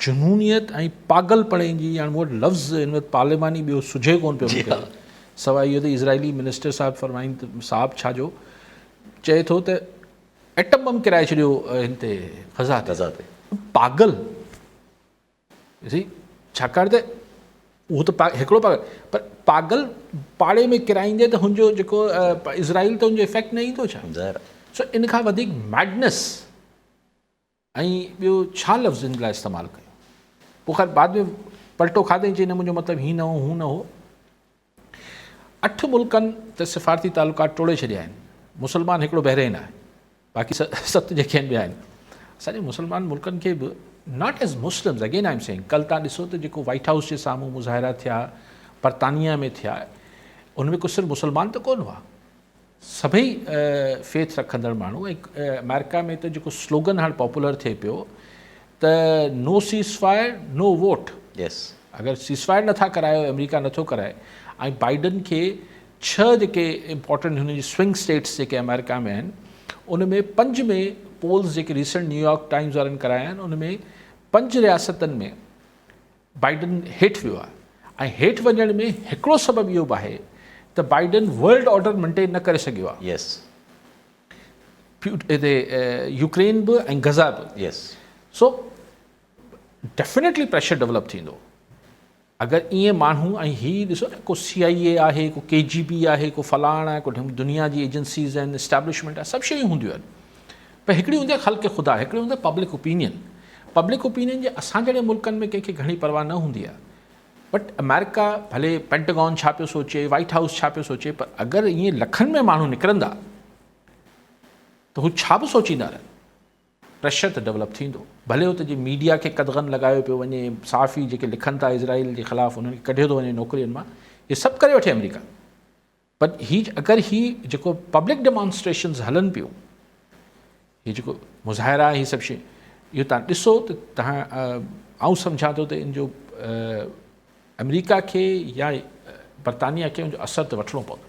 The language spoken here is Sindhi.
جنونيت ۽ پاڳل پڻي جي يعني مون وٽ لفظ هن وقت پارلياماني ٻيو سجهي ڪونه پيو مون کي سواء اهو ته اسرائيلي منسٽر صاحب فرمائين ته صاحب ڇا جو چئي ٿو ته ايٽم بم ڪرائي ڇڏيو هن تي غزا تي غزا تي پاڳل سي ڇاڪاڻ ته اهو ته هڪڙو پاڳل پر پاڳل پاڙي ۾ ڪرائيندي ته هن جو جيڪو اسرائيل ته هن جو افيڪٽ نه ايندو ڇا ظاهر سو ان کان وڌيڪ ميڊنس ۽ ٻيو ڇا لفظ ان لاء استعمال ڪيو. پوء خير بعد ۾ پلٽو کاڌائين چي نه منهنجو مطلب هي نه هو هو نه هو. اٺ ملڪن ته سفارتي تعلقات ٽوڙي ڇڏيا آهن. مسلمان هڪڙو بحرين آهي. باقي ست جيڪي آهن ٻيا آهن. اسان جي مسلمان ملڪن کي به not as Muslims again I am saying ڪل تان ڏسو ته جيڪو وائيٽ هائوس جي سامهون مظاهرا ٿيا برطانيا ۾ ٿيا ان ۾ ڪو صرف مسلمان ته ڪونه هئا. سڀئي فيٿ رکندڙ ماڻهو ۽ آمريڪا ۾ ته جيڪو سلوگن هاڻ پاپولر ٿئي پيو ته نو سيز فائر نو ووٽ يس اگر سيز فائر نٿا ڪرايو آمريڪا نٿو ڪرائي ۽ بائيڊن کي ڇهه جيڪي امپورٽنٽ هن جي سوئنگ اسٽيٽس جيڪي آمريڪا ۾ آهن ان ۾ پنج ۾ پولز جيڪي ريسنٽ نيويارڪ ٽائمز وارن ڪرايا آهن ان ۾ پنج رياستن ۾ بائيڊن هيٺ ويو آهي ۽ هيٺ وڃڻ ۾ هڪڙو سبب اهو به آهي ته بائيڊن ورلڊ آرڊر مينٽين نه ڪري سگهيو آهي. يس. هتي يوڪرين به ۽ غزه به. يس. سو ڊيفينيٽلي پريشر ڊولپ ٿيندو اگر ائين ماڻهو ۽ هي ڏسو نه ڪو سي آئي اي آهي ڪو ڪي جي بي آهي ڪو فلاڻ آهي ڪو دنيا جي ايجنسيز آهن اسٽيبلشمينٽ آهي سڀ شيون هونديون آهن پر هڪڙي هوندي آهي خلق خدا، هڪڙي هوندي آهي پبلڪ اوپينين. پبلڪ اوپينين جي اسان جهڙي ملڪن ۾ ڪنهن کي گهڻي پرواهه نه هوندي آهي. بٽ آمريڪا ڀلي پينٽاگون ڇا پيو سوچي، وائيٽ هائوس ڇا پيو سوچي پر اگر ائين لکن ۾ ماڻهو نڪرندا ته هو ڇا به سوچيندا رهن پريشر ته ڊولپ ٿيندو. ڀلي اتي جي ميڊيا کي قدغن لڳايو پيو وڃي، صحافي جيڪي لکن ٿا اسرائيل جي خلاف انهن کي ڪڍيو ٿو وڃي نوڪرين مان، اهي سڀ ڪري وٺي آمريڪا. پر هي اگر هي جيڪو پبلڪ ڊيمانسٽريشنز هلن پيون هي جيڪو مظاهرا هي سڀ شيون اهو تان ڏسو ته تهان آئون سمجهان ٿو ته ان جو آمريڪا کي يا برطانيا کي ان جو اثر ته وٺڻو پوندو.